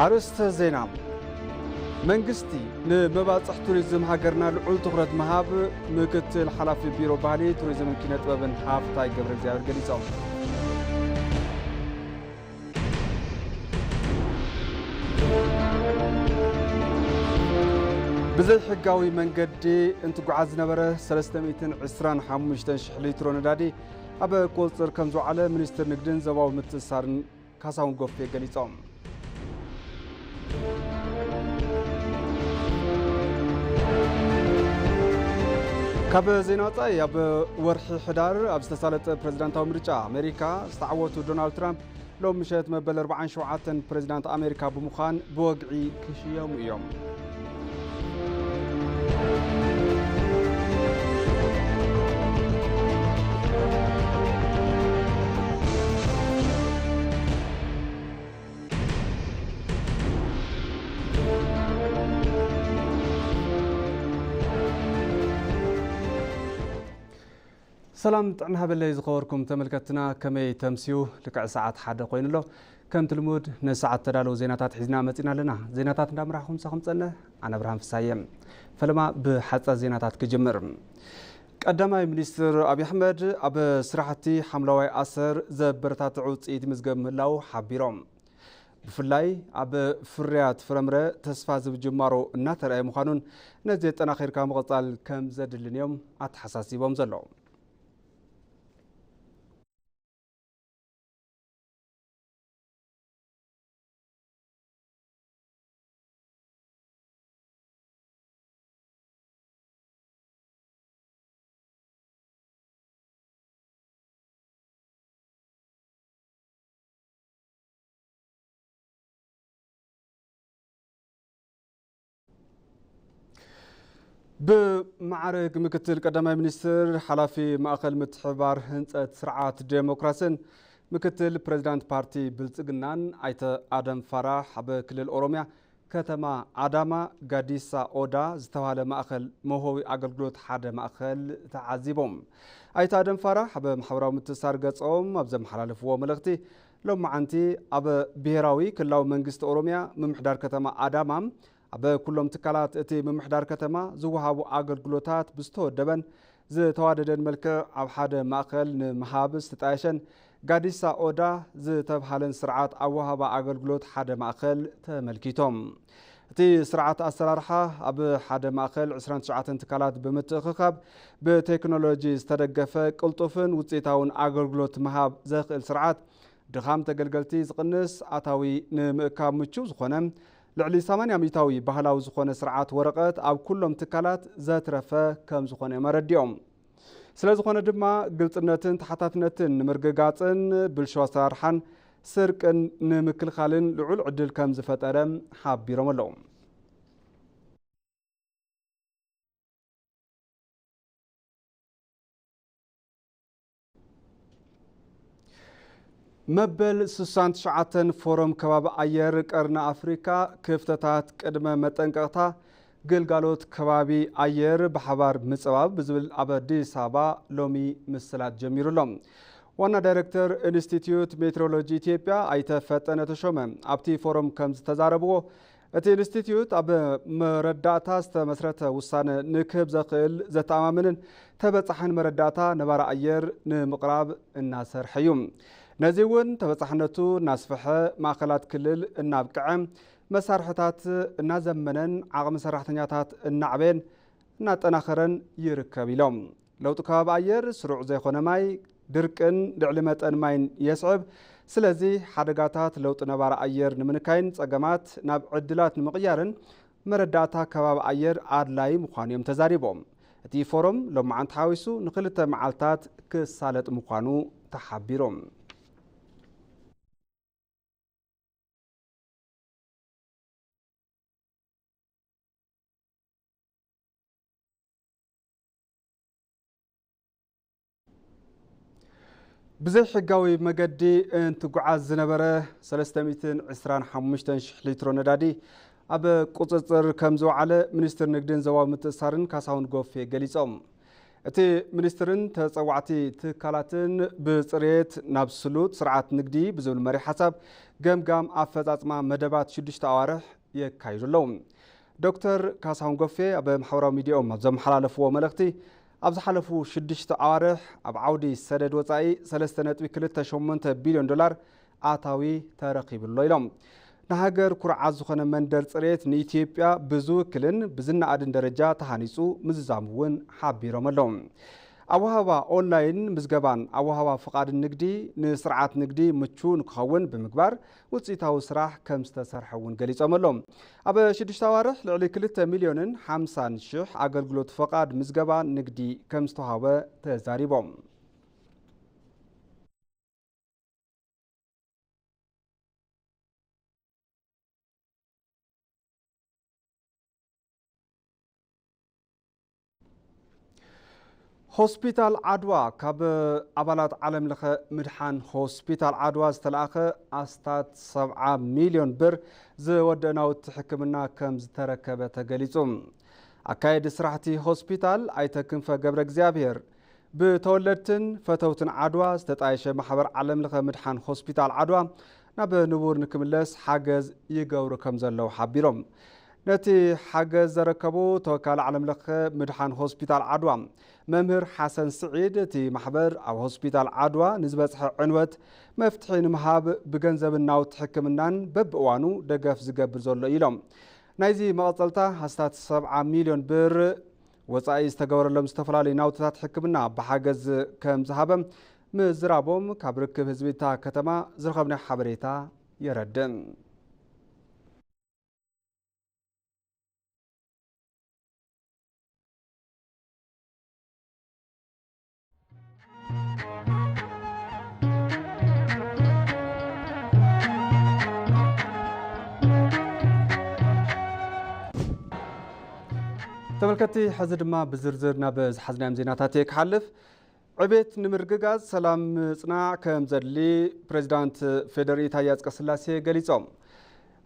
ኣርእስተ ዜና። መንግስቲ ንመባፅሕ ቱሪዝም ሃገርና ልዑል ትኹረት ምሃብ ምክትል ሓላፊ ቢሮ ባህሊ፣ ቱሪዝምን ኪነ ጥበብን ሃፍታይ ገብረ እግዚኣብሔር ገሊፆም። ብዘይሕጋዊ መንገዲ እንትጓዓዝ ዝነበረ ሰለስተ ሚእትን ዕስራን ሓሙሽተን ሽሕ ሊትሮ ነዳዲ ኣብ ቁፅፅር ከም ዝወዓለ ሚኒስትር ንግድን ዞባዊ ምትእስሳርን ካሳሁን ጎፌ ገሊፆም። ካብ ዜና ወፃኢ፣ ኣብ ወርሒ ሕዳር ኣብ ዝተሳለጠ ፕሬዚዳንታዊ ምርጫ ኣሜሪካ ዝተዓወቱ ዶናልድ ትራምፕ ሎም ምሸት መበል ኣርባዓን ሸውዓተን ፕሬዚዳንት ኣሜሪካ ብምዃን ብወግዒ ክሽየሙ እዮም። ሰላም ጥዕና ሃበለይ ዝኸበርኩም ተመልከትና፣ ከመይ ተምስዩ? ልክዕ ሰዓት ሓደ ኮይኑ ኣሎ። ከምቲ ልሙድ ንሰዓት ተዳለዉ ዜናታት ሒዝና መጺና ኣለና። ዜናታት እንዳምራሕኹም ሳኹም ጸንሕ ኣነ ኣብርሃም ፍሳየ። ፈለማ ብሓጻር ዜናታት ክጅምር። ቀዳማይ ሚኒስትር ኣብይ ኣሕመድ ኣብ ስራሕቲ ሓምለዋይ ኣሰር ዘበረታትዕ ውጽኢት ይምዝገብ ምህላው ሓቢሮም። ብፍላይ ኣብ ፍርያት ፍረምረ ተስፋ ዝህብ ጅማሮ እናተረኣየ ምዃኑን ነዚ ኣጠናኺርካ ምቕጻል ከም ዘድልን እዮም ኣተሓሳሲቦም ዘለዉ። ብማዕረግ ምክትል ቀዳማይ ሚኒስትር ሓላፊ ማእኸል ምትሕብባር ህንፀት ስርዓት ዴሞክራስን ምክትል ፕሬዚዳንት ፓርቲ ብልፅግናን ኣይተ ኣደም ፋራህ ኣብ ክልል ኦሮሚያ ከተማ ኣዳማ ጋዲሳ ኦዳ ዝተባህለ ማእኸል መውሃቢ ኣገልግሎት ሓደ ማእኸል ተዓዚቦም። ኣይተ ኣደም ፋራህ ኣብ ማሕበራዊ ምትእስሳር ገጾም ኣብ ዘመሓላለፍዎ መልእኽቲ፣ ሎማዓንቲ ኣብ ብሄራዊ ክልላዊ መንግስቲ ኦሮሚያ ምምሕዳር ከተማ ኣዳማ ኣብ ኩሎም ትካላት እቲ ምምሕዳር ከተማ ዝወሃቡ ኣገልግሎታት ብዝተወደበን ዝተዋደደን መልክዕ ኣብ ሓደ ማእኸል ንምሃብ ዝተጣየሸን ጋዲሳ ኦዳ ዝተብሃለን ስርዓት ኣወሃባ ኣገልግሎት ሓደ ማእኸል ተመልኪቶም። እቲ ስርዓት ኣሰራርሓ ኣብ ሓደ ማእኸል ዕስራን ትሽዓተን ትካላት ብምትእኽኻብ ብቴክኖሎጂ ዝተደገፈ ቅልጡፍን ውፅኢታውን ኣገልግሎት ምሃብ ዘኽእል ስርዓት ድኻም ተገልገልቲ ዝቕንስ፣ ኣታዊ ንምእካብ ምቹው ዝኾነ፣ ልዕሊ ሰማንያ ሚእታዊ ባህላዊ ዝኾነ ስርዓት ወረቐት ኣብ ኩሎም ትካላት ዘትረፈ ከም ዝኾነ እዮም ኣረዲኦም። ስለ ዝኾነ ድማ ግልፅነትን ተሓታትነትን ንምርግጋፅን ብልሹ ኣሰራርሓን ስርቅን ንምክልኻልን ልዑል ዕድል ከም ዝፈጠረ ሓቢሮም ኣለዉ። መበል ስሳን ትሽዓተን ፎረም ከባቢ ኣየር ቀርኒ ኣፍሪካ ክፍተታት ቅድመ መጠንቀቕታ ግልጋሎት ከባቢ ኣየር ብሓባር ምፅባብ ብዝብል ኣብ ኣዲስ ኣበባ ሎሚ ምስላጥ ጀሚሩ ኣሎ። ዋና ዳይሬክተር ኢንስቲትዩት ሜትሮሎጂ ኢትዮጵያ ኣይተ ፈጠነ ተሾመ ኣብቲ ፎረም ከም ዝተዛረብዎ፣ እቲ ኢንስቲትዩት ኣብ መረዳእታ ዝተመስረተ ውሳነ ንክህብ ዘኽእል ዘተኣማምንን ተበጻሕን መረዳእታ ነባሪ ኣየር ንምቕራብ እናሰርሐ እዩ። ነዚ እውን ተበጻሕነቱ እናስፍሐ፣ ማእከላት ክልል እናብቅዐ፣ መሳርሕታት እናዘመነን ዓቕሚ ሰራሕተኛታት እናዕበየን እናጠናኸረን ይርከብ ኢሎም። ለውጢ ከባቢ ኣየር ስሩዕ ዘይኮነ ማይ፣ ድርቅን ልዕሊ መጠን ማይን የስዕብ። ስለዚ ሓደጋታት ለውጢ ነባሪ ኣየር ንምንካይን ጸገማት ናብ ዕድላት ንምቕያርን መረዳእታ ከባቢ ኣየር ኣድላዪ ምዃኑ እዮም ተዛሪቦም። እቲ ፎረም ሎማዓንቲ ሓዊሱ ንኽልተ መዓልታት ክሳለጥ ምዃኑ ተሓቢሩ። ብዘይ ሕጋዊ መገዲ እንትጓዓዝ ዝነበረ ሰለስተ ሚእትን ዕስራን ሓሙሽተን ሽሕ ሊትሮ ነዳዲ ኣብ ቁፅፅር ከም ዝወዓለ ሚኒስትር ንግድን ዞባዊ ምትእስሳርን ካሳሁን ጎፌ ገሊፆም። እቲ ሚኒስትርን ተጸዋዕቲ ትካላትን ብጽሬት ናብ ስሉጥ ስርዓት ንግዲ ብዝብል መሪሕ ሓሳብ ገምጋም ኣፈጻጽማ መደባት ሽዱሽተ ኣዋርሕ የካይዱ ኣለዉ። ዶክተር ካሳሁን ጎፌ ኣብ ማሕበራዊ ሚዲያኦም ኣብ ዘመሓላለፍዎ መልእኽቲ፣ ኣብ ዝሓለፉ ሽዱሽተ ኣዋርሕ ኣብ ዓውዲ ሰደድ ወጻኢ ሰለስተ ነጥቢ ክልተ ሸሞንተ ቢልዮን ዶላር ኣታዊ ተረኺቡ ኣሎ ኢሎም። ንሃገር ኩርዓት ዝኾነ መንደር ጽሬት ንኢትዮጵያ ብዝውክልን ብዝነኣድን ደረጃ ተሃኒጹ ምዝዛሙ እውን ሓቢሮም ኣለዉ። ኣወሃህባ ኦንላይን ምዝገባን ኣወሃህባ ፍቓድን ንግዲ ንስርዓት ንግዲ ምቹው ንክኸውን ብምግባር ውፅኢታዊ ስራሕ ከም ዝተሰርሐ እውን ገሊጾም ኣለዉ። ኣብ ሽዱሽተ ኣዋርሕ ልዕሊ ክልተ ሚልዮንን ሓምሳን ሽሕ ኣገልግሎት ፍቓድ ምዝገባ ንግዲ ከም ዝተዋህበ ተዛሪቦም። ሆስፒታል ዓድዋ ካብ ኣባላት ዓለም ለኸ ምድሓን ሆስፒታል ዓድዋ ዝተለኣኸ ኣስታት ሰብዓ ሚልዮን ብር ዝወደእ ናውቲ ሕክምና ከም ዝተረከበ ተገሊጹ። ኣካየዲ ስራሕቲ ሆስፒታል ኣይተ ክንፈ ገብረ እግዚኣብሔር ብተወለድትን ፈተውትን ዓድዋ ዝተጣየሸ ማሕበር ዓለም ለኸ ምድሓን ሆስፒታል ዓድዋ ናብ ንቡር ንክምለስ ሓገዝ ይገብሩ ከም ዘለዉ ሓቢሮም። ነቲ ሓገዝ ዘረከቡ ተወካሊ ዓለም ለኸ ምድሓን ሆስፒታል ዓድዋ መምህር ሓሰን ስዒድ፣ እቲ ማሕበር ኣብ ሆስፒታል ዓድዋ ንዝበፅሐ ዕንወት መፍትሒ ንምሃብ ብገንዘብን ናውቲ ሕክምናን በብእዋኑ ደገፍ ዝገብር ዘሎ ኢሎም። ናይዚ መቐፀልታ ኣስታት ሰብዓ ሚልዮን ብር ወፃኢ ዝተገበረሎም ዝተፈላለዩ ናውትታት ሕክምና ብሓገዝ ከም ዝሃበ ምዝራቦም ካብ ርክብ ህዝቢ እታ ከተማ ዝረኸብናዮ ሓበሬታ የረድእ። ተመልከትቲ፣ ሕዚ ድማ ብዝርዝር ናብ ዝሓዝናዮም ዜናታት እየ ክሓልፍ። ዕቤት ንምርግጋጽ ሰላም ምጽናዕ ከም ዘድሊ ፕሬዚዳንት ፌዴሪ ታዬ ኣጽቀስላሴ ገሊጾም።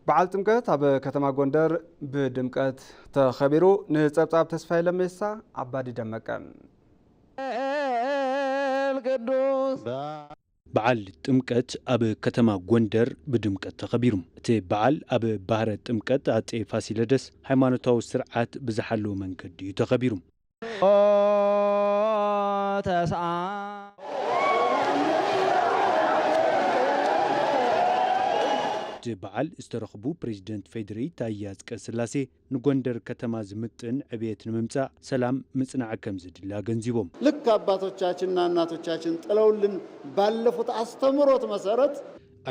በዓል ጥምቀት ኣብ ከተማ ጎንደር ብድምቀት ተኸቢሩ። ንጸብጻብ ተስፋዬ ለሜሳ፣ ኣባዲ ደመቀ። ቅዱስ በዓል ጥምቀት ኣብ ከተማ ጎንደር ብድምቀት ተኸቢሩ። እቲ በዓል ኣብ ባህረ ጥምቀት ኣጼ ፋሲለደስ ሃይማኖታዊ ስርዓት ብዝሓለወ መንገዲ እዩ ተኸቢሩ። ኦ ተስዓ እቲ በዓል ዝተረኽቡ ፕሬዚደንት ፌዴሪ ታዬ ኣጽቀስላሴ ንጎንደር ከተማ ዝምጥን ዕብየት ንምምጻእ ሰላም ምጽናዕ ከም ዝድሊ ኣገንዚቦም። ልክ አባቶቻችንና እናቶቻችን ጥለውልን ባለፉት አስተምህሮት መሰረት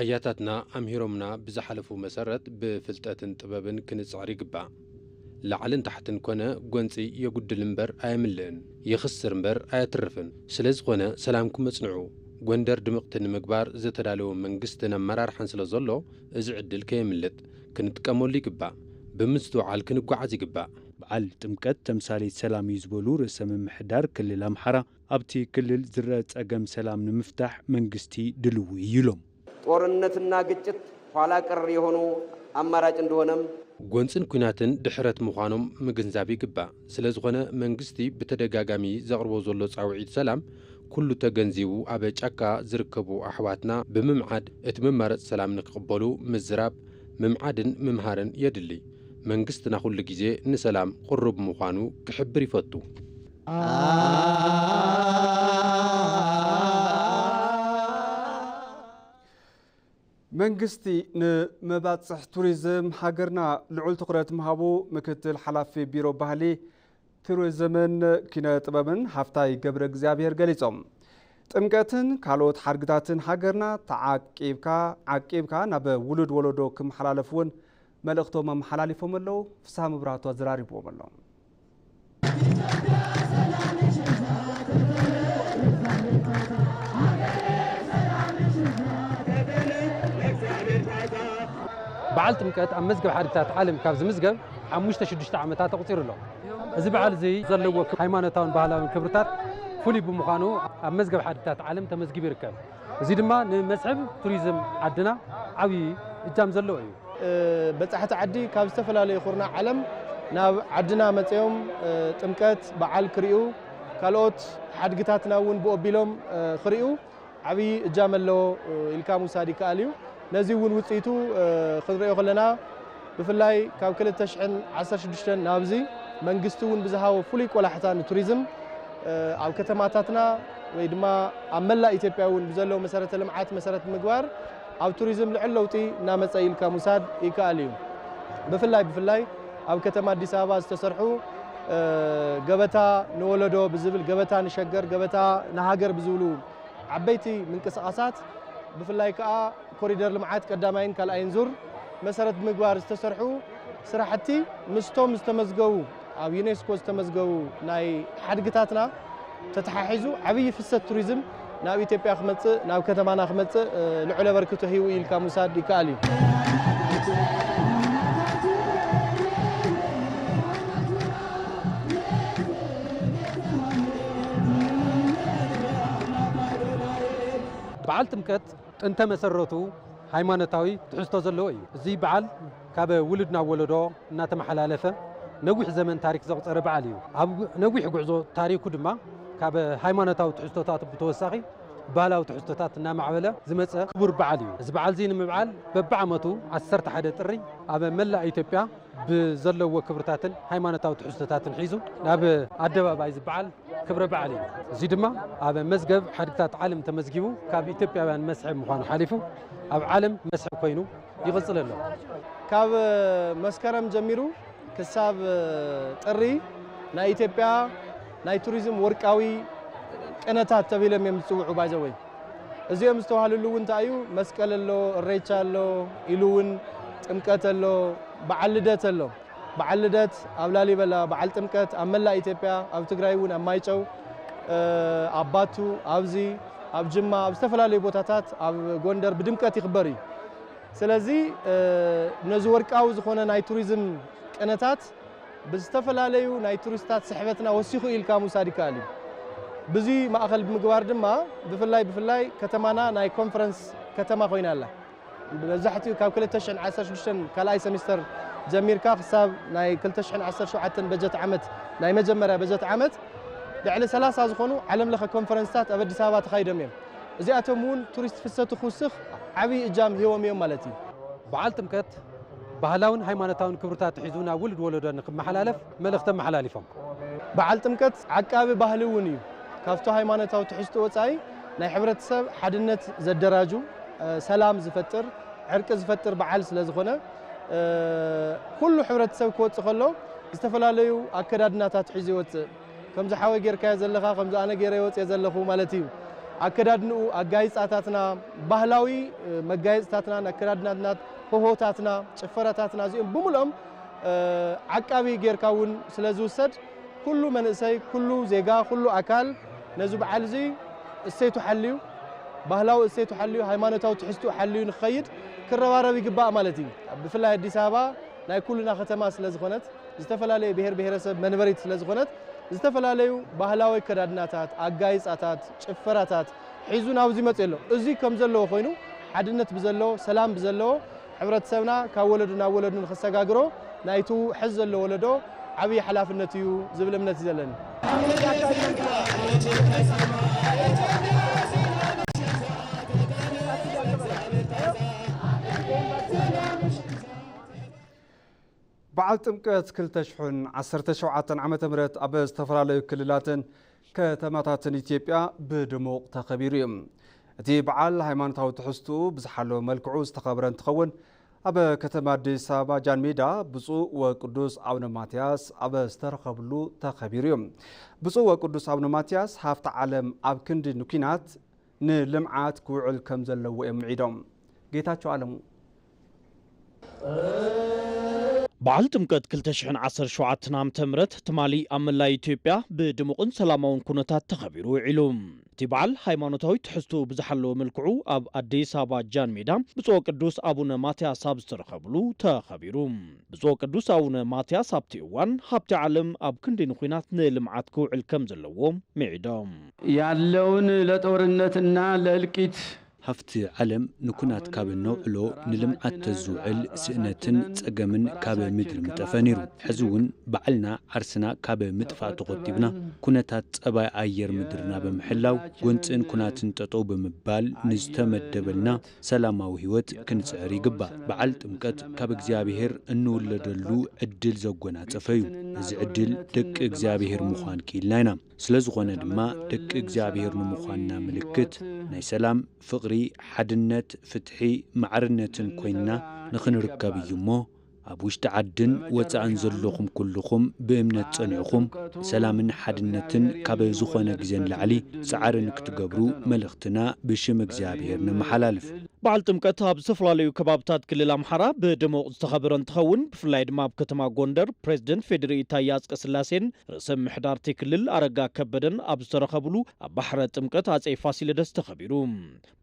አያታትና ኣምሂሮምና ብዝሓለፉ መሰረት ብፍልጠትን ጥበብን ክንጽዕር ይግባእ። ላዕልን ታሕትን ኮነ ጎንጺ የጉድል እምበር ኣየምልእን፣ የኽስር እምበር ኣየትርፍን። ስለ ዝኾነ ሰላምኩም ኣጽንዑ። ጎንደር ድምቕቲ ንምግባር ዝተዳለወ መንግስትን ኣመራርሓን ስለ ዘሎ፣ እዚ ዕድል ከየምልጥ ክንጥቀመሉ ይግባእ። ብምስትውዓል ክንጓዓዝ ይግባእ። በዓል ጥምቀት ተምሳሌት ሰላም እዩ ዝበሉ ርእሰ ምምሕዳር ክልል ኣምሓራ፣ ኣብቲ ክልል ዝረአ ጸገም ሰላም ንምፍታሕ መንግስቲ ድልዊ እዩ ኢሎም። ጦርነትና ግጭት ኋላ ቀር የሆኑ አማራጭ እንደሆነም ጎንጽን ኲናትን ድሕረት ምዃኖም ምግንዛብ ይግባእ። ስለ ዝኾነ መንግስቲ ብተደጋጋሚ ዘቕርቦ ዘሎ ጻውዒት ሰላም ኩሉ ተገንዚቡ ኣብ ጫካ ዝርከቡ ኣሕዋትና ብምምዓድ እቲ መማረጺ ሰላም ንክቕበሉ ምዝራብ፣ ምምዓድን ምምሃርን የድሊ። መንግስትና ኩሉ ግዜ ንሰላም ቅሩብ ምዃኑ ክሕብር ይፈቱ። መንግስቲ ንመባጽሕ ቱሪዝም ሃገርና ልዑል ትኹረት ምሃቡ ምክትል ሓላፊ ቢሮ ባህሊ፣ ቱሪዝምን ኪነ ጥበብን ሃፍታይ ገብረ እግዚኣብሔር ገሊጾም። ጥምቀትን ካልኦት ሓድግታትን ሃገርና ተዓቂብካ ዓቂብካ ናብ ውሉድ ወለዶ ክመሓላለፍ እውን መልእኽቶም ኣመሓላሊፎም ኣለዉ። ፍስሃ መብራህቱ ኣዘራሪብዎም ኣሎ። በዓል ጥምቀት ኣብ መዝገብ ሓድግታት ዓለም ካብ ዝምዝገብ ሓሙሽተ ሽዱሽተ ዓመታት ኣቑጺሩ ኣሎ። እዚ በዓል እዚ ዘለዎ ሃይማኖታውን ባህላውን ክብርታት ፍሉይ ብምዃኑ ኣብ መዝገብ ሓድግታት ዓለም ተመዝጊቡ ይርከብ። እዚ ድማ ንመስሕብ ቱሪዝም ዓድና ዓብዪ እጃም ዘለዎ እዩ። እ፣ በጻሕቲ ዓዲ ካብ ዝተፈላለዩ ኩርናዕ ዓለም ናብ ዓድና መጺኦም፣ እ፣ ጥምቀት በዓል ክርእዩ፣ ካልኦት ሓድግታትና እውን ብኡ ኣቢሎም ክርእዩ ዓብዪ እጃም ኣለዎ ኢልካ ምውሳድ ይከኣል እዩ። ነዚ እውን ውፅኢቱ ክንሪኦ ከለና ብፍላይ ካብ ክልተ ሽሕን ዓሰርተ ሽዱሽተን ናብዚ መንግስቲ እውን ብዝሃቦ ፍሉይ ቆላሕታ ንቱሪዝም ኣብ ከተማታትና ወይ ድማ ኣብ መላእ ኢትዮጵያ እውን ብዘለዉ መሰረተ ልምዓት መሰረት ምግባር ኣብ ቱሪዝም ልዑል ለውጢ እናመፀ ኢልካ ምውሳድ ይከኣል እዩ። ብፍላይ ብፍላይ ኣብ ከተማ ኣዲስ ኣበባ ዝተሰርሑ ገበታ ንወለዶ ብዝብል፣ ገበታ ንሸገር፣ ገበታ ንሃገር ብዝብሉ ዓበይቲ ምንቅስቓሳት ብፍላይ ከኣ ኮሪደር ልምዓት ቀዳማይን ካልኣይን ዙር መሰረት ብምግባር ዝተሰርሑ ስራሕቲ ምስቶም ዝተመዝገቡ ኣብ ዩኔስኮ ዝተመዝገቡ ናይ ሓድግታትና ተተሓሒዙ ዓብዪ ፍሰት ቱሪዝም ናብ ኢትዮጵያ ክመጽእ ናብ ከተማና ክመጽእ ልዑል ኣበርክቶ ሂቡ ኢልካ ምውሳድ ይከኣል እዩ። በዓል ጥምቀት ጥንተ መሰረቱ ሃይማኖታዊ ትሕዝቶ ዘለዎ እዩ። እዚ በዓል ካብ ውሉድ ናብ ወለዶ እናተመሓላለፈ ነዊሕ ዘመን ታሪክ ዘቑፀረ በዓል እዩ። ኣብ ነዊሕ ጉዕዞ ታሪኩ ድማ ካብ ሃይማኖታዊ ትሕዝቶታት ብተወሳኺ ባህላዊ ትሕዝቶታት እናማዕበለ ዝመፀ ክቡር በዓል እዩ። እዚ በዓል እዚ ንምብዓል በብዓመቱ ዓሰርተ ሓደ ጥሪ ኣብ መላእ ኢትዮጵያ ብዘለዎ ክብርታትን ሃይማኖታዊ ትሕዝቶታትን ሒዙ ናብ ኣደባባይ ዝበዓል ክብረ በዓል እዩ። እዚ ድማ ኣብ መዝገብ ሓድግታት ዓለም ተመዝጊቡ ካብ ኢትዮጵያውያን መስሕብ ምዃኑ ሓሊፉ ኣብ ዓለም መስሕብ ኮይኑ ይቕፅል ኣሎ። ካብ መስከረም ጀሚሩ ክሳብ ጥሪ ናይ ኢትዮጵያ ናይ ቱሪዝም ወርቃዊ ቅነታት ተቢሎም እዮም ዝፅውዑ ባይዘወይ። እዚኦም ዝተባህልሉ እውን እንታይ እዩ? መስቀል ኣሎ፣ እሬቻ ኣሎ፣ ኢሉ እውን ጥምቀት ኣሎ፣ በዓል ልደት ኣሎ። በዓል ልደት ኣብ ላሊበላ፣ በዓል ጥምቀት ኣብ መላእ ኢትዮጵያ፣ ኣብ ትግራይ እውን ኣብ ማይጨው፣ ኣብ ባቱ፣ ኣብዚ ኣብ ጅማ፣ ኣብ ዝተፈላለዩ ቦታታት ኣብ ጎንደር ብድምቀት ይኽበር እዩ። ስለዚ ነዚ ወርቃዊ ዝኾነ ናይ ቱሪዝም ቅነታት ብዝተፈላለዩ ናይ ቱሪስታት ስሕበትና ወሲኹ ኢልካ ምውሳድ ይከኣል እዩ። ብዙይ ማእኸል ብምግባር ድማ ብፍላይ ብፍላይ ከተማና ናይ ኮንፈረንስ ከተማ ኮይና ኣላ። መብዛሕትኡ ካብ ክልተ ሽሕን ዓሰርተ ሽዱሽተን ካልኣይ ሰሚስተር ጀሚርካ ክሳብ ናይ ክልተ ሽሕን ዓሰርተ ሸውዓተን በጀት ዓመት ናይ መጀመርያ በጀት ዓመት ልዕሊ ሰላሳ ዝኾኑ ዓለም ለኸ ኮንፈረንስታት ኣብ ኣዲስ ኣበባ ተኻይዶም እዮም። እዚኣቶም እውን ቱሪስት ፍሰቱ ክውስኽ ዓብዪ እጃም ሂቦም እዮም ማለት እዩ። በዓል ጥምቀት ባህላውን ሃይማኖታውን ክብርታት ሒዙ ናብ ውሉድ ወለዶ ንክመሓላለፍ መልእኽቲ ኣመሓላሊፎም። በዓል ጥምቀት ዓቃቢ ባህሊ እውን እዩ። ካብቲ ሃይማኖታዊ ትሕዝቶ ወፃኢ ናይ ሕብረተሰብ ሓድነት ዘደራጁ፣ ሰላም ዝፈጥር፣ ዕርቂ ዝፈጥር በዓል ስለ ዝኾነ ኩሉ ሕብረተሰብ ክወፅእ ከሎ ዝተፈላለዩ ኣከዳድናታት ሒዙ ይወፅእ። ከምዚ ሓወይ ጌርካዮ ዘለኻ ከምዚ ኣነ ጌረዮ ወፅየ ዘለኹ ማለት እዩ። ኣከዳድንኡ፣ ኣጋይፃታትና፣ ባህላዊ መጋየፅታትናን ኣከዳድናትናን፣ ሆሆታትና፣ ጭፈራታትና እዚኦም ብምልኦም ዓቃቢ ጌርካ እውን ስለ ዝውሰድ ኩሉ መንእሰይ፣ ኩሉ ዜጋ፣ ኩሉ ኣካል ነዚ በዓል እዚ እሴቱ ሓልዩ፣ ባህላዊ እሴቱ ሓልዩ፣ ሃይማኖታዊ ትሕዝትኡ ሓልዩ ንክኸይድ ክረባረብ ይግባእ ማለት እዩ። ብፍላይ ኣዲስ ኣበባ ናይ ኩልና ከተማ ስለ ዝኾነት፣ ዝተፈላለየ ብሄር ብሄረሰብ መንበሪት ስለ ዝኾነት፣ ዝተፈላለዩ ባህላዊ ኣከዳድናታት፣ ኣጋይፃታት፣ ጭፈራታት ሒዙ ናብዚ ይመፅእ ኣሎ። እዚ ከም ዘለዎ ኮይኑ ሓድነት ብዘለዎ፣ ሰላም ብዘለዎ ሕብረተሰብና ካብ ወለዱ ናብ ወለዱ ንክሰጋግሮ ናይቲ ሕዚ ዘሎ ወለዶ ዓብዪ ሓላፍነት እዩ ዝብል እምነት እዩ ዘለኒ። በዓል ጥምቀት ክልተ ሽሕን ዓሰርተ ሸውዓተን ዓመተ ምህረት ኣብ ዝተፈላለዩ ክልላትን ከተማታትን ኢትዮጵያ ብድሙቕ ተኸቢሩ እዩ። እቲ በዓል ሃይማኖታዊ ትሕዝትኡ ብዝሓለወ መልክዑ ዝተኸበረ እንትኸውን፣ ኣብ ከተማ ኣዲስ ኣበባ ጃን ሜዳ ብፁዕ ወቅዱስ ኣቡነ ማትያስ ኣብ ዝተረኸብሉ ተኸቢሩ እዩ። ብፁዕ ወቅዱስ ኣቡነ ማትያስ ሃፍቲ ዓለም ኣብ ክንዲ ንኲናት ንልምዓት ክውዕል ከም ዘለዎ እዮም ምዒዶም። ጌታቸው ኣለሙ። በዓል ጥምቀት ክልተ ሽሕን ዓሰርተ ሸውዓተን ዓመተ ምህረት ትማሊ ኣብ መላእ ኢትዮጵያ ብድሙቕን ሰላማውን ኩነታት ተኸቢሩ ውዒሉ። እቲ በዓል ሃይማኖታዊ ትሕዝትኡ ብዝሓለወ መልክዑ ኣብ ኣዲስ ኣበባ ጃን ሜዳ ብፁዕ ቅዱስ ኣቡነ ማትያስ ኣብ ዝተረኸብሉ ተኸቢሩ። ብፁዕ ቅዱስ ኣቡነ ማትያስ ኣብቲ እዋን ሃብቲ ዓለም ኣብ ክንዲ ንኹናት ንልምዓት ክውዕል ከም ዘለዎ ምዒዶም። ያለውን ለጦርነትና ለእልቂት ኣብቲ ዓለም ንኩናት ካብ እነውዕሎ ንልምዓት ተዝውዕል ስእነትን ጸገምን ካብ ምድሪ ምጠፈ ነይሩ። ሕዚ እውን ባዕልና ዓርስና ካብ ምጥፋእ ተቖጢብና ኩነታት ጸባይ ኣየር ምድርና ብምሕላው ጎንጽን ኩናትን ጠጠው ብምባል ንዝተመደበልና ሰላማዊ ህይወት ክንጽዕር ይግባእ። በዓል ጥምቀት ካብ እግዚኣብሔር እንውለደሉ ዕድል ዘጎናጸፈ እዩ። እዚ ዕድል ደቂ እግዚኣብሔር ምዃን ክኢልና ኢና። ስለ ዝኾነ ድማ ደቂ እግዚኣብሔር ንምዃንና ምልክት ናይ ሰላም፣ ፍቕሪ፣ ሓድነት፣ ፍትሒ፣ ማዕርነትን ኮይንና ንኽንርከብ እዩ እሞ፣ ኣብ ውሽጢ ዓድን ወጻእን ዘለኹም ኩልኹም ብእምነት ጸኒዕኹም ሰላምን ሓድነትን ካብ ዝኾነ ግዜ ንላዕሊ ጻዕሪ ንክትገብሩ መልእኽትና ብሽም እግዚኣብሔር ነመሓላልፍ። በዓል ጥምቀት ኣብ ዝተፈላለዩ ከባብታት ክልል ኣምሓራ ብድሙቕ ዝተኸበረ እንትኸውን፣ ብፍላይ ድማ ኣብ ከተማ ጎንደር ፕሬዝደንት ፌዴሪኢ ታዬ ኣጽቀስላሴን ርእሰ ምምሕዳርቲ ክልል ኣረጋ ከበደን ኣብ ዝተረኸብሉ ኣብ ባሕረ ጥምቀት ኣጼ ፋሲለደስ ተኸቢሩ።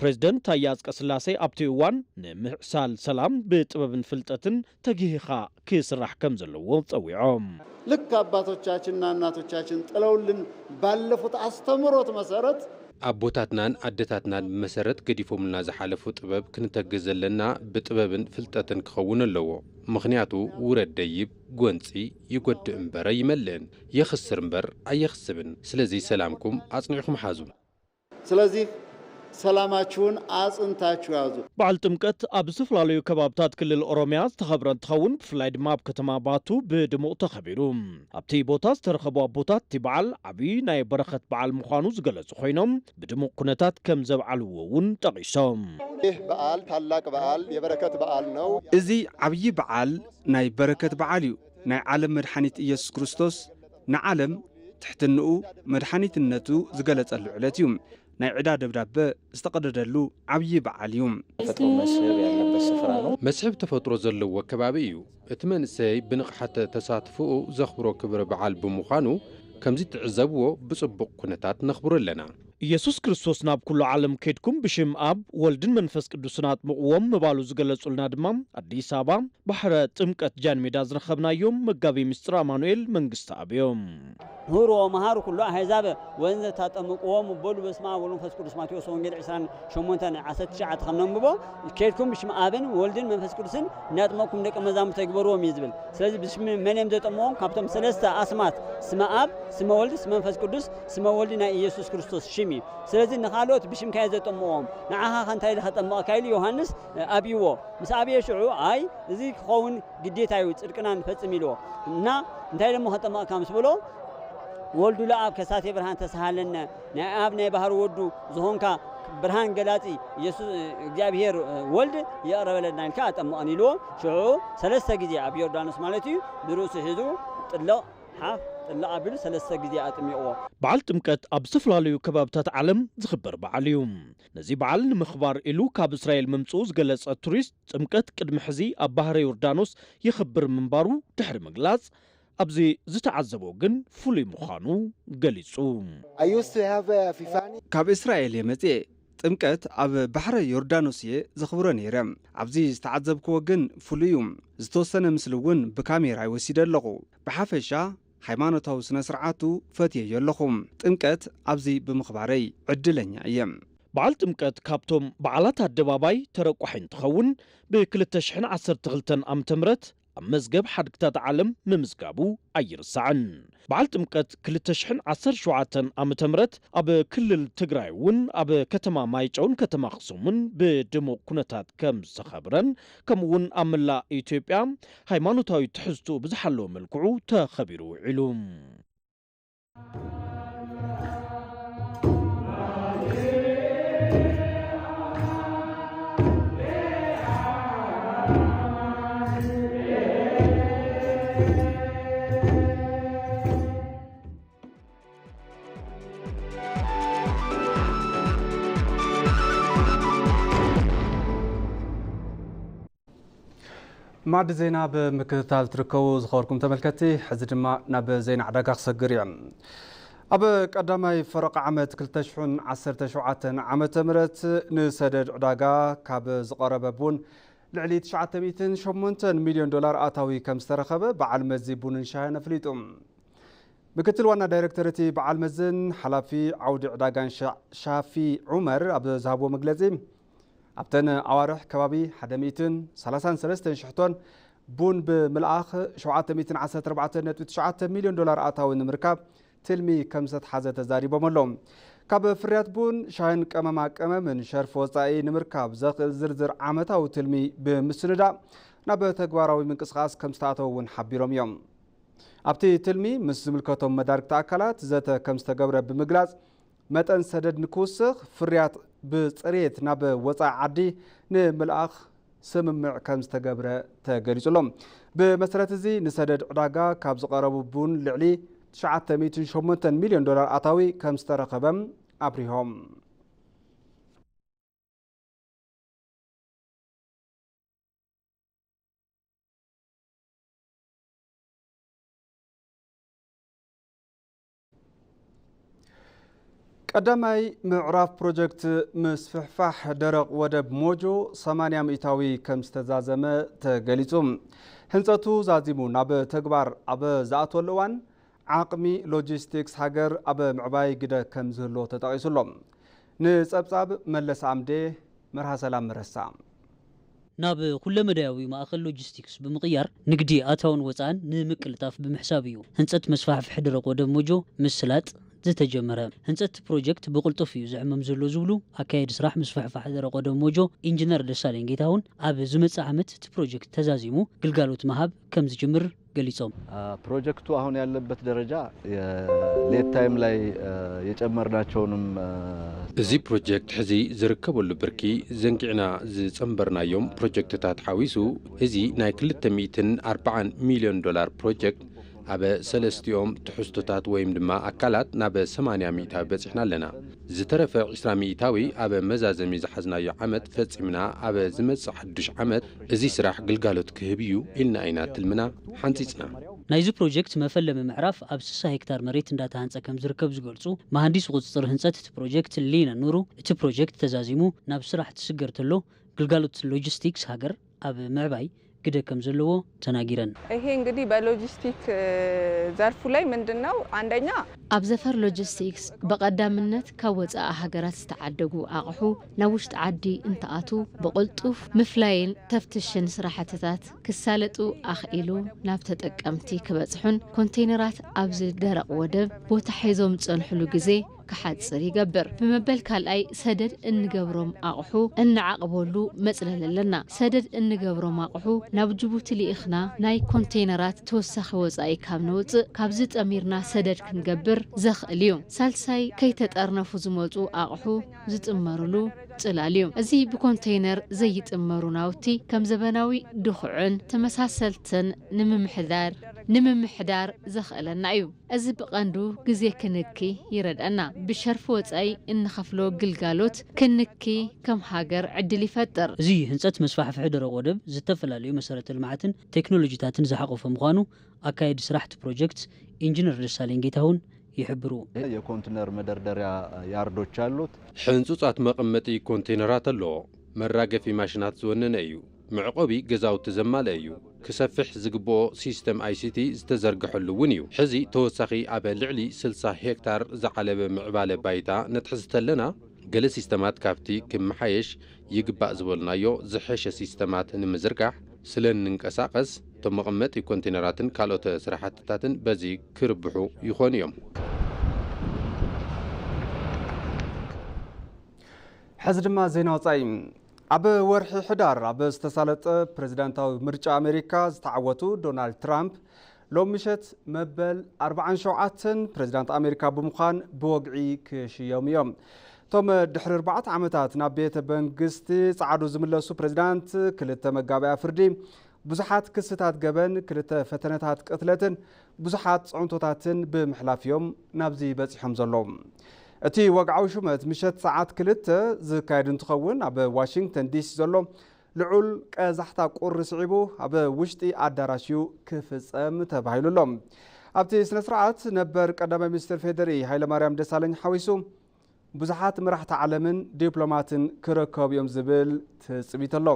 ፕሬዝደንት ታዬ ኣጽቀስላሴ ኣብቲ እዋን ንምዕሳል ሰላም ብጥበብን ፍልጠትን ተጊህኻ ክስራሕ ከም ዘለዎ ጸዊዖም። ልክ አባቶቻችንና እናቶቻችን ጥለውልን ባለፉት አስተምህሮት መሰረት ኣቦታትናን ኣደታትናን ብመሰረት ገዲፎምልና ዝሓለፉ ጥበብ ክንተግህ ዘለና ብጥበብን ፍልጠትን ክኸውን ኣለዎ። ምኽንያቱ ውረድ ደይብ፣ ጎንጺ፣ ይጎድእ እምበረ ይመልእን፣ የኽስር እምበር ኣየኽስብን። ስለዚ ሰላምኩም ኣጽኒዕኩም ሓዙ። ስለዚህ ሰላማችሁን አጽንታችሁ ያዙ። በዓል ጥምቀት ኣብ ዝተፈላለዩ ከባብታት ክልል ኦሮሚያ ዝተኸብረ እንትኸውን፣ ብፍላይ ድማ ኣብ ከተማ ባቱ ብድሙቕ ተኸቢሩ። ኣብቲ ቦታ ዝተረኸቡ ኣቦታት፣ እቲ በዓል ዓብዪ ናይ በረኸት በዓል ምዃኑ ዝገለጹ ኮይኖም፣ ብድሙቕ ኩነታት ከም ዘብዓልዎ እውን ጠቒሶም። ይህ በዓል ታላቅ በዓል፣ የበረከት በዓል ነው። እዚ ዓብዪ በዓል ናይ በረከት በዓል እዩ። ናይ ዓለም መድሓኒት ኢየሱስ ክርስቶስ ንዓለም ትሕትንኡ መድሓኒትነቱ ዝገለጸሉ ዕለት እዩ። ናይ ዕዳ ደብዳበ ዝተቐደደሉ ዓብዪ በዓል እዩ። ተፈጥሮ መስህብ ያለበት ስፍራ ነው። መስሕብ ተፈጥሮ ዘለዎ ከባቢ እዩ። እቲ መንእሰይ ብንቕሓት ተሳትፎኡ ዘኽብሮ ክብረ በዓል ብምዃኑ፣ ከምዚ ትዕዘብዎ ብጽቡቕ ኩነታት ነኽብሮ ኣለና። ኢየሱስ ክርስቶስ ናብ ኩሉ ዓለም ከድኩም ብሽም ኣብ ወልድን መንፈስ ቅዱስን ኣጥምቕዎም ምባሉ ዝገለጹልና ድማ ኣዲስ ኣበባ ባሕረ ጥምቀት ጃን ሜዳ ዝረኸብናዮም መጋቢ ምስጢር ኣማኑኤል መንግስቲ ኣብዮም። ሁሩ ወመሃሩ ኩሉ ኣሕዛብ ወንዘ ታጠምቅዎም በሉ በስመ አብ ወወልድ ወመንፈስ ቅዱስ። ማቴዎስ ወንጌል ዕስራን ሸሞንተን ዓሰርተ ትሽዓተ ከም ነንብቦ፣ ከድኩም ብሽም ኣብን ወልድን መንፈስ ቅዱስን እናጥመቅኩም ደቀ መዛሙርተ ግበርዎም እዩ ዝብል። ስለዚ ብሽም መን እዮም ዘጠምቅዎም? ካብቶም ሰለስተ ኣስማት ስመ ኣብ፣ ስመ ወልድ፣ ስመ መንፈስ ቅዱስ። ስመ ወልድ ናይ ኢየሱስ ክርስቶስ ሽም እዩ። ስለዚ ንኻልኦት ብሽምካ እየ ዘጠምቅዎም፣ ንዓኻ ከ እንታይ ኢለ ከጠምቀካ ኢሉ ዮሃንስ ኣብይዎ። ምስ ኣብየ ሽዑ ኣይ እዚ ክኸውን ግዴታ እዩ፣ ጽድቅና ንፈጽም ኢልዎ እና እንታይ ደሞ ከጠምቀካ ምስ በሎ ወልዱ ለኣብ ከሳቴ ብርሃን ተሳሃለነ፣ ናይ ኣብ ናይ ባህሪ ወዱ ዝኾንካ ብርሃን ገላጺ ኢየሱስ እግዚኣብሔር ወልድ የቕረበለና ኢልካ ኣጠምቐን ኢልዎ። ሽዑ ሰለስተ ግዜ ኣብ ዮርዳኖስ ማለት እዩ ብርእሱ ሒዙ ጥለቕ ሓፍ ጥለቕ ኣቢሉ ሰለስተ ግዜ ኣጥሚቕዎ። በዓል ጥምቀት ኣብ ዝተፈላለዩ ከባብታት ዓለም ዝኽበር በዓል እዩ። ነዚ በዓል ንምኽባር ኢሉ ካብ እስራኤል ምምፅኡ ዝገለጸ ቱሪስት ጥምቀት ቅድሚ ሕዚ ኣብ ባህረ ዮርዳኖስ ይኽብር ምንባሩ ድሕሪ ምግላጽ፣ ኣብዚ ዝተዓዘቦ ግን ፍሉይ ምዃኑ ገሊጹ። I used to have a Fifani. ካብ እስራኤል እየ መጽኤ። ጥምቀት ኣብ ባሕረ ዮርዳኖስ እየ ዘኽብሮ ነይረ። ኣብዚ ዝተዓዘብክዎ ግን ፍሉይ እዩ። ዝተወሰነ ምስሊ እውን ብካሜራይ ወሲደ ኣለኹ። ብሓፈሻ ሃይማኖታዊ ስነ ስርዓቱ ፈትየዮ ኣለኹ። ጥምቀት ኣብዚ ብምኽባረይ ዕድለኛ እየ። በዓል ጥምቀት ካብቶም በዓላት ኣደባባይ ተረቋሒ እንትኸውን፣ ብ ክልተ ሽሕን ዓሰርተ ክልተን ዓመተ ምህረት ኣብ መዝገብ ሓድግታት ዓለም ምምዝጋቡ ኣይርሳዕን። በዓል ጥምቀት ክልተ ሽሕን ዓሰርተ ሸውዓተን ዓመተ ምህረት ኣብ ክልል ትግራይ እውን ኣብ ከተማ ማይጨውን ከተማ ኣኽሱምን ብድሙቕ ኩነታት ከም ዝተኸብረን፣ ከምኡ እውን ኣብ መላእ ኢትዮጵያ ሃይማኖታዊ ትሕዝትኡ ብዝሓለወ መልክዑ ተኸቢሩ ውዒሉ። ማዕዲ ዜና ብምክትታል ትርከቡ ዝኸበርኩም ተመልከትቲ፣ ሕዚ ድማ ናብ ዜና ዕዳጋ ክሰግር እዩ። ኣብ ቀዳማይ ፈረቓ ዓመት ክልተ ሽሕን ዓሰርተ ሸውዓተን ዓመተ ምህረት ንሰደድ ዕዳጋ ካብ ዝቐረበ ቡን ልዕሊ ትሽዓተ ሚእትን ሸሞንተን ሚልዮን ዶላር ኣታዊ ከም ዝተረኸበ በዓል መዚ ቡንን ሻሂን ኣፍሊጡ። ምክትል ዋና ዳይሬክተር እቲ በዓል መዝን ሓላፊ ዓውዲ ዕዳጋን ሻ-፣ ሻፊ ዑመር ኣብ ዝሃብዎ መግለጺ፣ ኣብተን ኣዋርሕ ከባቢ ሓደ ሚእትን ሰላሳን ሰለስተን ሽሕቶን ቡን ብምልኣኽ ሸውዓተ ሚእትን ዓሰርተ ኣርባዕተን ነጥቢ ትሽዓተ ሚልዮን ዶላር ኣታዊ ንምርካብ ትልሚ ከም ዝተትሓዘ ተዛሪቦም ኣለዉ። ካብ ፍርያት ቡን፣ ሻሂን ቀመማ ቀመምን ሸርፊ ወጻኢ ንምርካብ ዘኽእል ዝርዝር ዓመታዊ ትልሚ ብምስንዳእ ናብ ተግባራዊ ምንቅስቓስ ከም ዝተኣተወ እውን ሓቢሮም እዮም። ኣብቲ ትልሚ ምስ ዝምልከቶም መዳርግቲ ኣካላት ዘተ ከም ዝተገብረ ብምግላጽ፣ መጠን ሰደድ ንክውስኽ፣ ፍርያት ብጽሬት ናብ ወጻኢ ዓዲ ንምልኣኽ ስምምዕ ከም ዝተገብረ ተገሊጹ ኣሎ። ብመሰረት እዚ፣ ንሰደድ ዕዳጋ ካብ ዝቐረቡ ቡን ልዕሊ ትሽዓተ ሚእትን ሸሞንተን ሚልዮን ዶላር ኣታዊ ከም ዝተረኸበም ኣብሪሆም። ቀዳማይ ምዕራፍ ፕሮጀክት ምስፍሕፋሕ ደረቕ ወደብ ሞጆ ሰማንያ ሚእታዊ ከም ዝተዛዘመ ተገሊጹ። ህንጸቱ ዛዚሙ ናብ ተግባር ኣብ ዝኣትወሉ እዋን፣ ዓቕሚ ሎጂስቲክስ ሃገር ኣብ ምዕባይ ግደ ከም ዝህልዎ ተጠቒሱ ኣሎ። ንጸብጻብ መለስ ኣምዴ፣ መርሃ ሰላም መረሳ። ናብ ኩለመዳያዊ ማእኸል ሎጂስቲክስ ብምቕያር፣ ንግዲ ኣታውን ወፃእን ንምቅልጣፍ ብምሕሳብ እዩ ህንፀት መስፋሕፍሒ ደረቕ ወደብ ሞጆ ምስላጥ ዝተጀመረ። ህንፀት ፕሮጀክት ብቕልጡፍ እዩ ዝዕመም ዘሎ ዝብሉ ኣካየዲ ስራሕ ምስፍሕፋሕ ደረቕ ወደብ ሞጆ ኢንጂነር ደሳለኝ ጌታሁን፣ ኣብ ዝመፅእ ዓመት እቲ ፕሮጀክት ተዛዚሙ ግልጋሎት ምሃብ ከም ዝጅምር ገሊጾም። ፕሮጀክቱ አሁን ያለበት ደረጃ የሌት ታይም ላይ የጨመርናቸውንም እዚ ፕሮጀክት ሕዚ ዝርከበሉ ብርኪ ዘንጊዕና ዝጸንበርናዮም ፕሮጀክትታት ሓዊሱ፣ እዚ ናይ ክልተ ሚእትን ኣርባዓን ሚልዮን ዶላር ፕሮጀክት ኣብ ሰለስቲኦም ትሕዝቶታት ወይም ድማ ኣካላት ናብ ሰማንያ ሚእታዊ በጺሕና ኣለና። ዝተረፈ ዕስራ ሚእታዊ ኣብ መዛዘሚ ዝሓዝናዮ ዓመት ፈጺምና ኣብ ዝመጽእ ሓዱሽ ዓመት እዚ ስራሕ ግልጋሎት ክህብ እዩ ኢልና ኢና ትልምና ሓንጺጽና። ናይዚ ፕሮጀክት መፈለሚ ምዕራፍ ኣብ ስሳ ሄክታር መሬት እንዳተሃንጸ ከም ዝርከብ ዝገልጹ መሃንዲስ ቁጽጽር ህንጸት እቲ ፕሮጀክት ሊነ ኑሩ፣ እቲ ፕሮጀክት ተዛዚሙ ናብ ስራሕ ትስገር ተሎ ግልጋሎት ሎጂስቲክስ ሃገር ኣብ ምዕባይ ግደ ከም ዘለዎ ተናጊረን። ይሄ እንግዲህ በሎጂስቲክ ዘርፉ ላይ ምንድን ነው አንደኛ ኣብ ዘፈር ሎጂስቲክስ ብቐዳምነት ካብ ወጻኢ ሃገራት ዝተዓደጉ ኣቕሑ ናብ ውሽጢ ዓዲ እንትኣትዉ ብቕልጡፍ ምፍላይን ተፍትሽን ስራሕትታት ክሳለጡ ኣኽኢሉ ናብ ተጠቀምቲ ክበጽሑን ኮንቴይነራት ኣብዚ ደረቕ ወደብ ቦታ ሒዞም ዝጸንሕሉ ግዜ ክሓጽር ይገብር። ብመበል ካልኣይ ሰደድ እንገብሮም ኣቑሑ እንዓቕበሉ መጽለሊ ኣለና። ሰደድ እንገብሮም ኣቑሑ ናብ ጅቡቲ ልኢኽና ናይ ኮንቴይነራት ተወሳኺ ወጻኢ ካብ ነውጽእ ካብዚ ጠሚርና ሰደድ ክንገብር ዘኽእል እዩ። ሳልሳይ ከይተጠርነፉ ዝመጹ ኣቑሑ ዝጥመርሉ ጽላል እዩ። እዚ ብኮንቴይነር ዘይጥመሩ ናውቲ ከም ዘበናዊ ድኹዕን ተመሳሰልትን ንምምሕዳር ንምምሕዳር ዘኽእለና እዩ። እዚ ብቐንዱ ግዜ ክንኪ ይረድኣና። ብሸርፊ ወጻኢ እንኸፍሎ ግልጋሎት ክንኪ ከም ሃገር ዕድል ይፈጥር። እዚ ህንጸት መስፋሕፍሒ ደረቕ ወደብ ዝተፈላለዩ መሰረተ ልምዓትን ቴክኖሎጂታትን ዝሓቖፈ ምዃኑ ኣካየዲ ስራሕ እቲ ፕሮጀክት ኢንጂነር ደሳለኝ ጌታሁን ይሕብሩ። የኮንትነር መደርደሪያ ያርዶች አሉት። ሕንጹጻት መቐመጢ ኮንቴይነራት ኣለዎ። መራገፊ ማሽናት ዝወነነ እዩ። መዕቆቢ ገዛውቲ ዘማልአ እዩ። ክሰፍሕ ዝግብኦ ሲስተም ኣይሲቲ ዝተዘርግሐሉ እውን እዩ። ሕዚ ተወሳኺ ኣብ ልዕሊ ስልሳ ሄክታር ዝዓለበ ምዕባለ ባይታ ነትሕዝ ተለና፣ ገለ ሲስተማት ካብቲ ክመሓየሽ ይግባእ ዝበልናዮ ዝሐሸ ሲስተማት ንምዝርጋሕ ስለ እንንቀሳቐስ፣ እቶም መቐመጢ ኮንቴነራትን ካልኦት ስራሕትታትን በዚ ክርብሑ ይኾኑ እዮም። ሕዚ ድማ ዜና ወፃኢ። ኣብ ወርሒ ሕዳር ኣብ ዝተሳለጠ ፕሬዚዳንታዊ ምርጫ ኣሜሪካ ዝተዓወቱ ዶናልድ ትራምፕ ሎም ምሸት መበል ኣርባዓን ሸውዓተን ፕሬዚዳንት ኣሜሪካ ብምዃን ብወግዒ ክሽየሙ እዮም። እቶም ድሕሪ ኣርባዕተ ዓመታት ናብ ቤተ መንግስቲ ጸዓዱ ዝምለሱ ፕሬዚዳንት ክልተ መጋበያ ፍርዲ ብዙሓት ክስታት ገበን፣ ክልተ ፈተነታት ቅትለትን ብዙሓት ጽዕንቶታትን ብምሕላፍ እዮም ናብዚ በጺሖም ዘለዉ። እቲ ወግዓዊ ሹመት ምሸት ሰዓት ክልተ ዝካየድ እንትኸውን፣ ኣብ ዋሽንግተን ዲሲ ዘሎ ልዑል ቀዛሕታ ቁሪ ስዒቡ ኣብ ውሽጢ ኣዳራሽ እዩ ክፍጸም ተባሂሉ ኣሎ። ኣብቲ ስነ ስርዓት ነበር ቀዳማይ ሚኒስትር ፌዴሪ ሃይለማርያም ደሳለኝ ሓዊሱ ብዙሓት መራሕቲ ዓለምን ዲፕሎማትን ክረከቡ እዮም ዝብል ትጽቢት ኣሎ።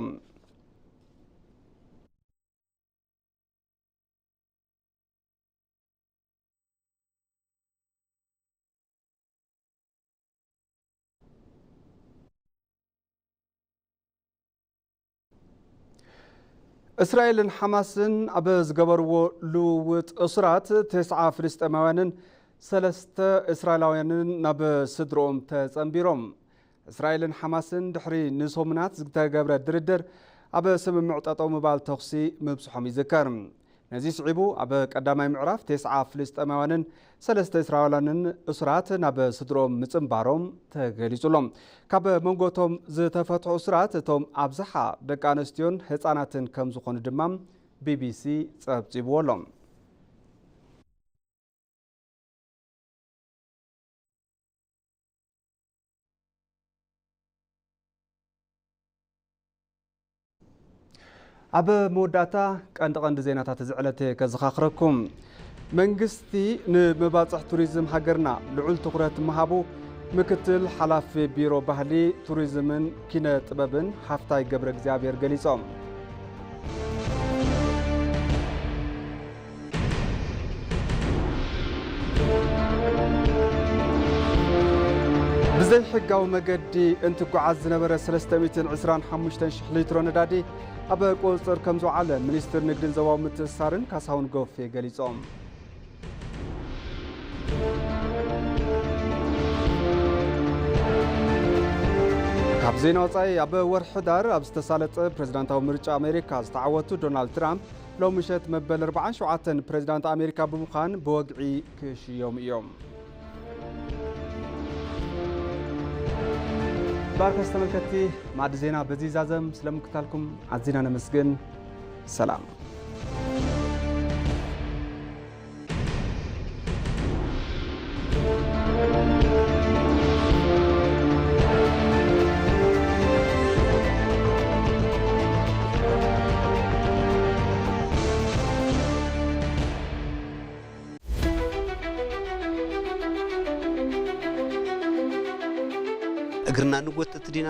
እስራኤልን ሓማስን ኣብ ዝገበርዎ ልውውጥ እሱራት፣ ተስዓ ፍልስጤማውያንን ሰለስተ እስራኤላውያንን ናብ ስድርኦም ተጸንቢሮም። እስራኤልን ሓማስን ድሕሪ ንሰሙናት ዝተገብረ ድርድር፣ ኣብ ስምምዕ ጠጠው ምባል ተኹሲ ምብጽሖም ይዝከር። ነዚ ስዒቡ፣ ኣብ ቀዳማይ ምዕራፍ፣ ተስዓ ፍልስጤማውያንን ሰለስተ እስራኤላውያንን እሱራት ናብ ስድርኦም ምጽንባሮም ተገሊጹ ኣሎ። ካብ መንጎ እቶም ዝተፈትሑ እሱራት፣ እቶም ኣብዝሓ ደቂ ኣንስትዮን ህጻናትን ከም ዝኾኑ ድማ ቢቢሲ ጸብጺብዎ ኣሎ። ኣብ መወዳእታ፣ ቀንዲ ቀንዲ ዜናታት እዚ ዕለት ከዘኻኽረኩም። መንግስቲ ንመባፅሕ ቱሪዝም ሃገርና ልዑል ትኹረት ምሃቡ፣ ምክትል ሓላፊ ቢሮ ባህሊ፣ ቱሪዝምን ኪነ ጥበብን ሃፍታይ ገብረ እግዚኣብሔር ገሊፆም። ብዘይሕጋዊ መገዲ እንትጓዓዝ ዝነበረ ሰለስተ ሚእትን ዕስራን ሓሙሽተን ሽሕ ሊትሮ ነዳዲ ኣብ ቁፅፅር ከም ዝወዓለ ሚኒስትር ንግድን ዞባዊ ምትእስሳርን ካሳሁን ጎፌ ገሊፆም። ካብ ዜና ወፃኢ፣ ኣብ ወርሒ ሕዳር ኣብ ዝተሳለጠ ፕሬዝዳንታዊ ምርጫ ኣሜሪካ ዝተዓወቱ ዶናልድ ትራምፕ፣ ሎም ምሸት መበል ኣርባዓን ሸውዓተን ፕሬዝዳንት ኣሜሪካ ብምዃን ብወግዒ ክሽየሙ እዮም። ባርከስ ተመልከትቲ፣ ማዕዲ ዜና በዚ ይዛዘም። ስለምክታልኩም ኣዚና ነመስግን። ሰላም። እግርና ንጎትት ዲና